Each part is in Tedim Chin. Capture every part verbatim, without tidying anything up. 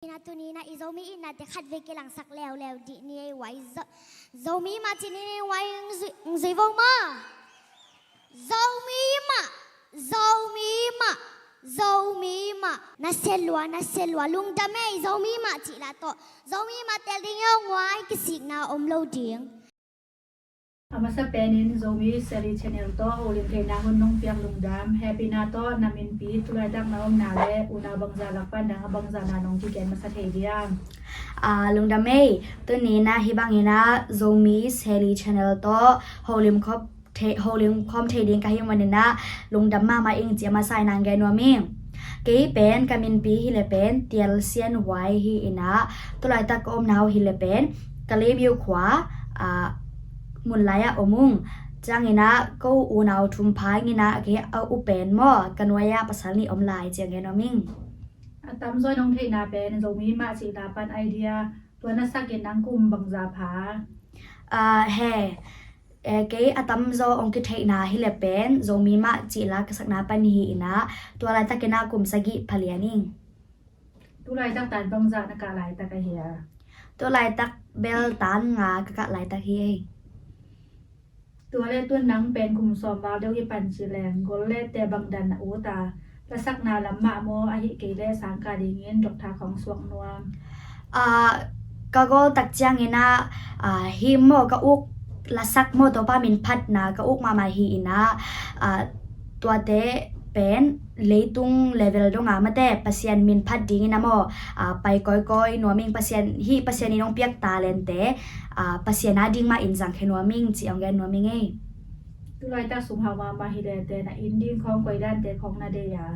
Ina tuni ina i Zomi itnate khat vei kilangsak leuleu dih ni ei wai. Zo-, Zomi mah cih ni ei wai, ng zui, ng zui vo maw? Zomi mah, Zomi mah, Zomi mah. Na sia lua, na sia lua, lungdam ei, Zomi mah cih lah tawh. Zomi mah tel ding ei, nguai kisikna om lo ding. A masa penin Zomi Seli Channel tawh holim theihna hun nong piak lungdam. Hehpihna tawh na minpi, tulaitak na omna le unau bangzah lak pan dang a bangzahna nong kigen masa thei diam? A, lungdam ei, tuni ina hih bangin ah Zomi Seli Channel tawh holim khop thei, holim khawm thei ding ka hih manin ah lungdam mahmah ing ci a masa ina gen nuam ing. Kei pen ka minpi hi le pen Tial Sian Huai hi ina, tulaitak ka omna uh hi le pen Kalaymyo khua, ah, Munlai ah om ung. Ciangin ah ko unau thum pha ing ina, kei a u pen maw, ka nuai ah pasal nih om lai ci a gen nuam ing. A tamzaw nong theihna pen Zomi mah cih la pan idea, tua na sakin nang kum bangzah pha? Ah, he, eh, kei a tamzaw hong kitheihna hi le pen Zomi mah cih la ka sakna pan hi ina, tua laitakin ah kum sagih pha lian ing. Tulaitak tan bangzah na kah laitak ahi a? Tulaitak bel tan nga ka kah laitak hi ei. Tua le tun nang pen kum sawm val deuh hi pan ci leng gol le teh bang dan na ut a, lasakna lam mah maw, ahih kei le sangkah dingin doctor khawng suak nuam? Ah, ka gol tak ciangin ah, ah, hih maw ka uk lasak maw, Topa min phatna ka uk mahmah hi ina, ah, tuate pen leitung level dong a mate Pasian min phat dingin a maw, ah, pai kawikawi nuam ing. Pasian, hih Pasian in hong piak talente, ah, Pasian a ding mah in zangkhia nuam ing ci hong gen nuam ing ei. Tulaitak sum hau mahmah hi le teh na inn ding khawng koi dante khawng na deih a?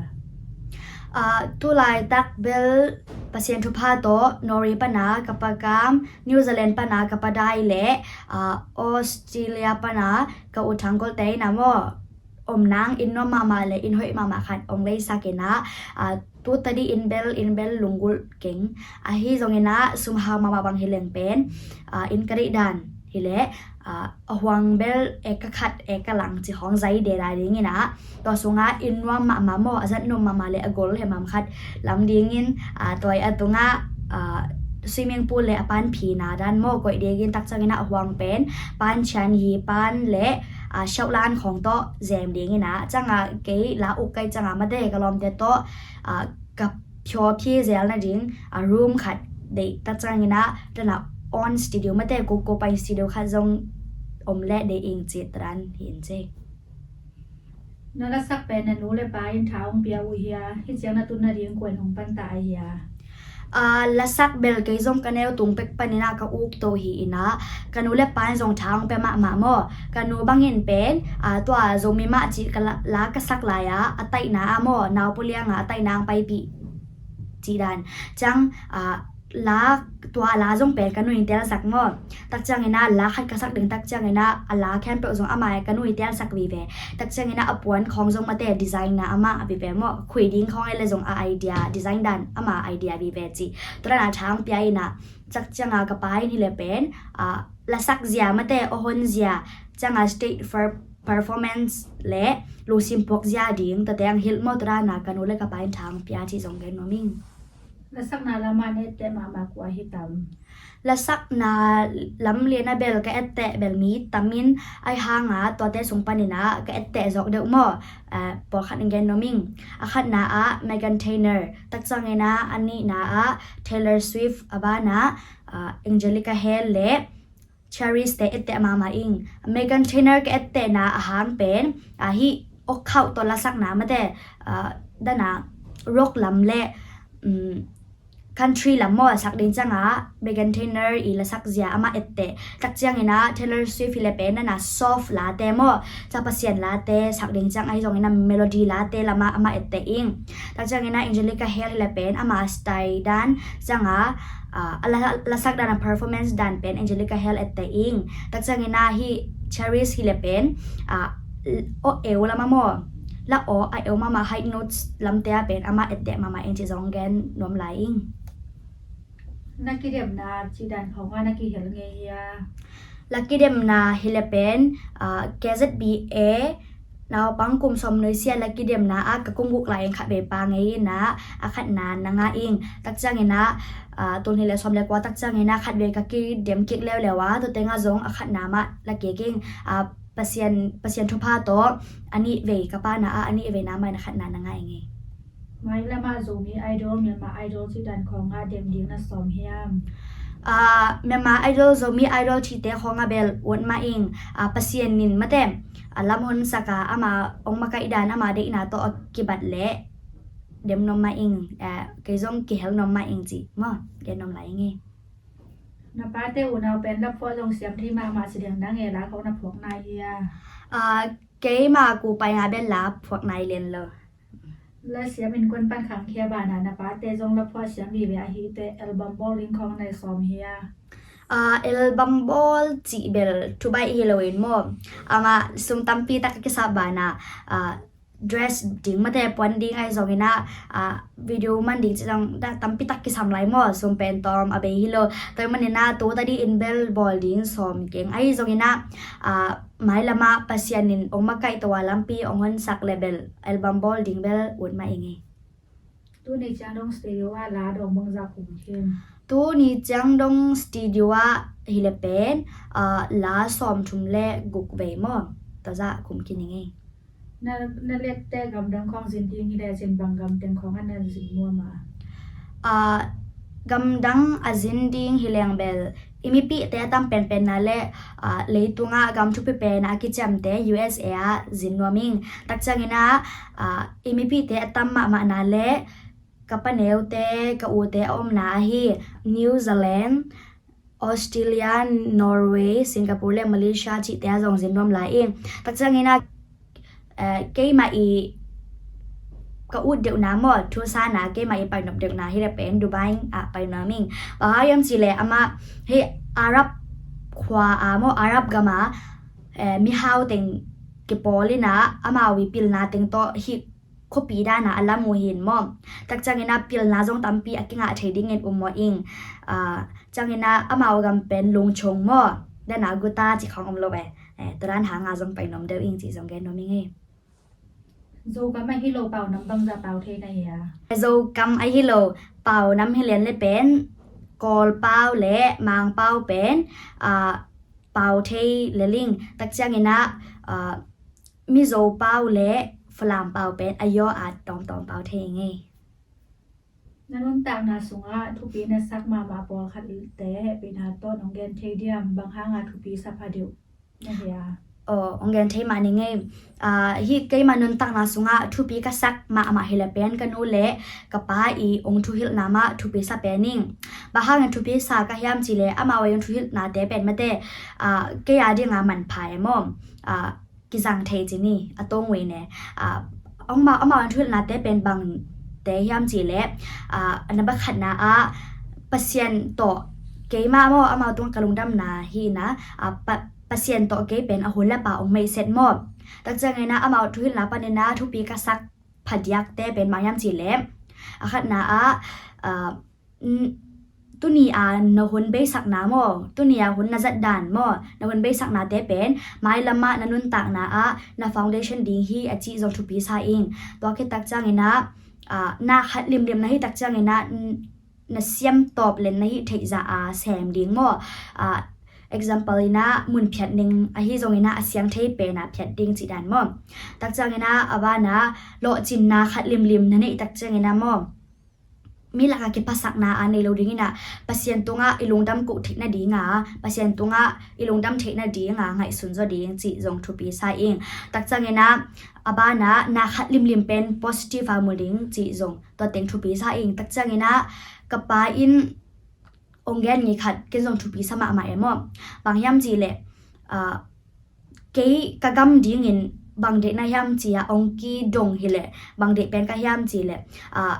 Ah, tulaitak bel Pasian thupha tawh Norway pana ka pa Kam, New Zealand pana ka pa Dai le, ah, Australia pana ka u Thang Golte ina maw, om nang inn nuam mahmah le inn hoih mahmah khat hong leisak ina, ah, tu tadi inn bel, inn bel lunggulh keng. Ahi zongin ah sum hau mahmah bang hi leng pen, ah, inn ka deih dan hi le, ah, a huang bel eka khat eka lang ci khawng zai deda dingin ah, tua sungah inn nuam mahmah maw, a zat nuam mahmah le a gol hemam khat lam dingin, ah, tua a tungah, ah, swimming pool le a pan phina dan maw koih dingin, tak ciangin ah a huang pen pan chian hi pan le, ah, shaulan khawng tawh zem dingin ah, ciangah kei la uk kai ciangah mate ka lawmte tawh, ah, ka phiawphi zel nading, ah, room khat deih, tak ciangin ah dan a own studio mate, ko ko pa in studio khat zong om le deih ing ci tadan hi in ci. Na lasak pen na nu le pa in tha hong pia uh hia, hih ciang na tun nading kua in hong panta ahi a? Ah, lasak bel kei zong ka neu tung pek panin ah ka uk to hi ina, ka nu le pa in zong tha hong pia mahmah maw. Ka nu bangin pen, ah, tua Zomi mah cih ka la, la ka sak lai ah, a taihna ah maw, nau puliang ah a taihna ang paipih cih dan. Ciang, ah, la, tua la zong pen ka nu in telsak maw. Tak ciangin ah la khat ka sak ding tak ciangin ah a la khempeuh zong amah ka nu in telsak vive. Tak ciangin ah a puan khawng zong mate design na amah vive maw. Khui ding khawng ei le zong a idea, design dan ama idea vive ci. Tua dan a tha hong pia ina, tak ciangah ka pa in hi le pen, ah, lasak zia mate, a hon zia, ciangah stage for performance le lungsim puak zia ding, tua teng hilh maw, tua dan a ka nu le ka pa in tha hong pia ci zong gen nuam ing. Lasakna lamah na etteh mahmah kua hi tam? Lasakna lam lian a bel ka etteh bel mi tam in, ahi hang a tuate sung panin ah ka etteh zawk deuh maw, ah, pawlkhat in gen nuam ing. A khatna ah Meghan Trainor, tak ciangin ah a nihna ah Taylor Swift, a ban ah, ah, Angelica Hale le Cherish te etteh mahmah ing. Meghan Trainor ka ettehna a hang pen, ah, hih awkhauh tawh lasakna mate, ah, dan a rock lam le, um, country lam maw a sak ding ciangah Meghan Trainor i lasak zia amah etteh. Tak ciangin ah Taylor Swift hi le pen dan a soft late maw, ca Pasian late sak ding ciang ahi zongin ah melody late lamah amah etteh ing. Tak ciangin ah Angelica Hale hi le pen ama style dan ciangah, ah, a la, lasak dan a performance dan pen Angelica Hale etteh ing. Tak ciangin ah hih Cherish hi le pen, ah, aw eu lamah maw, la aw a eu mahmah high notes lamte ah pen amah etteh mahmah ing ci zong gen nuam lai ing. Na kidemna cih dan khawngah na kihel ngei hia? La kidemna hi le pen, ah, K Z B A Naupang kum sawm nui sia la kidemna ah ka kum guk lai-in khat vei pa ngei in ah, a khatna na ngah ing. Tak ciangin ah, ah, tul nih le sawm le kua tak ciangin ah khat vei ka kidem kik leuleu a, tu tengah zong a khatna mah la kik ing. Ah, Pasian, Pasian thupha tawh a nih vei ka pana ah, a nih veina mah in a khatna na ngah ing ei. Mailam ah Zomi Idol, Myanmar Idol cih dan khawngah dem ding na sawm hiam? Ah, Myanmar Idol, Zomi Idol cihte khawngah bel ut mah ing. Ah, Pasian in mate a lam honsak a, ama hong makaih dan, ama deihna tawh a kibat leh dem nuam mah ing. Ah, kei zong kihel nuam mah ing cih maw, gen nuam lai ing ei. Na pate unau pen la phuah zong siam thei mahmah ci ding, nang e la khawng na phuak nai hia? Ah, keima ku paina bel la phuak nai lian lo. La siam innkuan pan khangkhia banah na pate zong la phuah siam vive ahi teh, album bawl ding khawng na sawm hia? Ah, album bawl cih bel thubaih hi lo in maw. Amah sum tampi tak a kisap banah, ah, dress ding mate puan ding ahi zongin ah, ah, video man ding cih zong tampi tak kisam lai maw, sum pen tawm a bei hi lo. Tua ahih manin ah tu tadi in bel bawl ding sawm keng ahi zongin ah, ah, mailam ah Pasian in hong makaih to a, lampi hong honsak leh bel album bawl ding bel ut mah ing ei. Tuni ciang dong studio ah la dong bangzah khum khin? Tuni ciang dong studio ah hi leh pen, ah, la sawm thum le guk vei maw, tua zah khum khin ing ei. Na, na lette gamdang khawng zin ding hi lecin bang gam teng khawngah na zin nuam a? Ah, gamdang a zin ding hi leng bel i mipihte a tam penpenna le, ah, leitungah gam thupi pen a kiciamte U S A ah zin nuam ing. Tak ciangin ah, ah, i mipihte a tam mahmahna le ka paneute, ka ute a omna ahi New Zealand, Australia, Norway, Singapore le Malaysia cihte ah zong zin nuam lai ing. Tak ciangin ah, eh, keimah i ka ut deuhna maw, thusana keimah i painop deuhna hi leh pen Dubai ah pai nuam ing. Bang hang hiam cih leh amah hih Arab khua ah maw, Arab gam ah, eh, mihau teng kipawl in ah, amau i pilna teng tawh hih khuapi dan ah a lam uh hi in maw. Tak ciangin ah pilna zong tampi a kingah thei dingin um mawh ing. Ah, ciangin ah amau gam pen Lungchung maw, dan ah Guta cih khawng om lo e. Eh, tua dan hang ah zong pai nuam deuh ing cih zong gen nuam ing ei. Zokam ahi lo pau nam bangzah pau thei na hia? Zokam ahi lo pau nam hi lian le pen Kawl pau le Mang pau pen, ah, pau thei lel ing. Tak ciangin ah, ah, Mizo pau le Falam pau pen a yaw a tawmtawm pau thei ing ei. Na nuntakna sungah thupi na sak mahmah pawlkhatte hehpihna tawh nong gen thei diam? Bang hanga thupi sa pha deuh na hia? Aw, hong gen thei mah ning ei. Ah, hih keima nuntakna sungah thupi ka sak mahmah hi leh pen ka nu le ka pa i hong thuhilhna mah thupi sa pen ing. Bang hangin thupi sa ka hiam cih leh amau i hong thuhilhnate pen mate, ah, kei a dinga manpha e maw. Ah, kizang thei ci ni, a tawng uh in e. Ah, amau, amau an thuhilhnate pen bangte hiam cih leh, ah, a namba khatna ah Pasian tawh keimah maw, amau tungah ka lungdamna hi in ah, ah, Pa-, Pasian tawh kei pen a hun le pa hong meihset maw. Tak ciangin ah amau thuhilhna panin ah thupi ka sak phadiakte pen bang hiam cih leh, a khatna ah, ah, n-, tuni a na hun beisakna maw, tuni a hun na zat dan maw, na hun beisaknate pen mailam ah na nuntakna ah na foundation ding hi a cih zong thupi sa ing. Tua khit tak ciangin ah, ah, na khat limlim na hih tak ciangin ah, n-, na siam tawp len na hih theih zah a sem ding maw. Ah, example in ah mun phiat ning ahi zongin ah a siang thei pen a phiat ding cih dan maw. Tak ciangin ah a banah lawhcinna khat limlim na neih tak ciangin ah maw, mi lakah kiphasakna a nei lo dingin ah, Pasian tungah i lungdam koh theih nading a, Pasian tungah i lungdam theih nading a ngaihsun zaw ding cih zong thupi sa ing. Tak ciangin ah, a banah na khat limlim pen positive a mu ding cih zong tua teng thupi sa ing. Tak ciangin ah, ka pa in hong gen ngei khat ken zong thupi sa mahmah e maw. Bang hiam cih leh, ah, kei ka gam dingin bang deih na hiam ci a hong kidong hi leh, bang deih pen ka hiam cih leh, ah,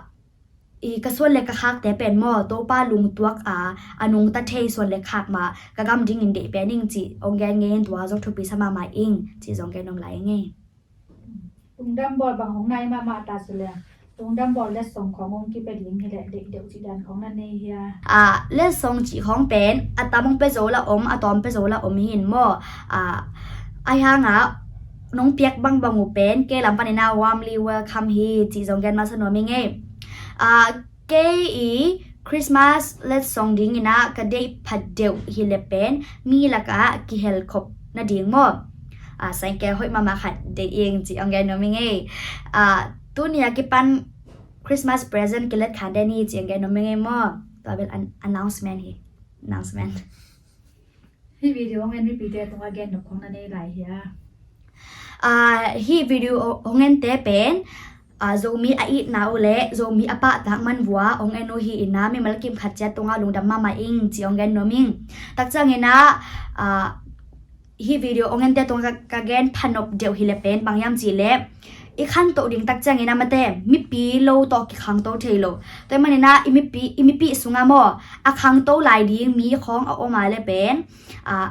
i ka suan le ka khakte pen maw, Topa lungtuak a, a nungta thei suan le khak mah ka gam dingin deih pen ing cih hong gen ngei in, tua zong thupi sa mahmah ing cih zong gen nuam lai ing ei. Lungdam bawl bang hong nai mahmah ta ci leh, lungdam bawl letsong khawng hong kipia ding hi leh deih deuh cih dan khawng na nei hia? Ah, letsong cih khawng pen a tam hong pia zo la om, a tawm pia zo la om hi in maw. Ah, ahi hangah nong piak bangbang uh pen kei lam panin ah warmly welcome hi cih zong gen masa nuam ing ei. Ah, kei i Christmas letsong dingin ah ka deih pha deuh hi le pen mi lakah kihel khop nading maw? Ah, sangke hoih mahmah khat deih ing cih hong gen nuam ing ei. Ah, tuni a kipan Christmas present kilet khan den hi cih hong gen nuam ing ei maw? Tua bel an-, announcement hi. Announcement. Hih video hong en mipite tungah gen nop khong na nei lai hia? Ah, hih video hong ente pen, ah, Zomi a itna uh le Zomi a pahtak man vua hong en uh hi in ah mimal kim khat ciat tungah lungdam mahmah ing cih hong gen nuam ing. Tak ciangin ah, ah, hih video hong ente tungah ka, ka gen pha nop deuh hi le pen bang hiam cih leh i khantoh ding tak ciangin ah mate mipi lo tawh kikhangto thei lo. Tua ahih manin ah i mipi, i mipi sungah maw a khangto lai ding mi khawng a om a le pen, ah,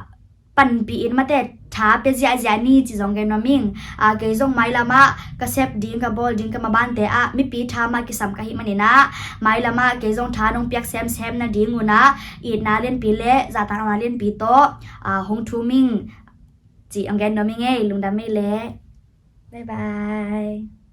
panpih in mate tha pia ziahziah ni cih zong gen nuam ing. Ah, kei zong mailam ah ka sep ding, ka bawl ding, ka mabante ah mipi tha mah kisam ka hih manin ah mailam ah kei zong tha nong piak semsem nading un ah itna lianpi le zahtakna lianpi tawh, ah, hong thum ing cih hong gen nuam ing ei. Lungdam ei le. Bye bye.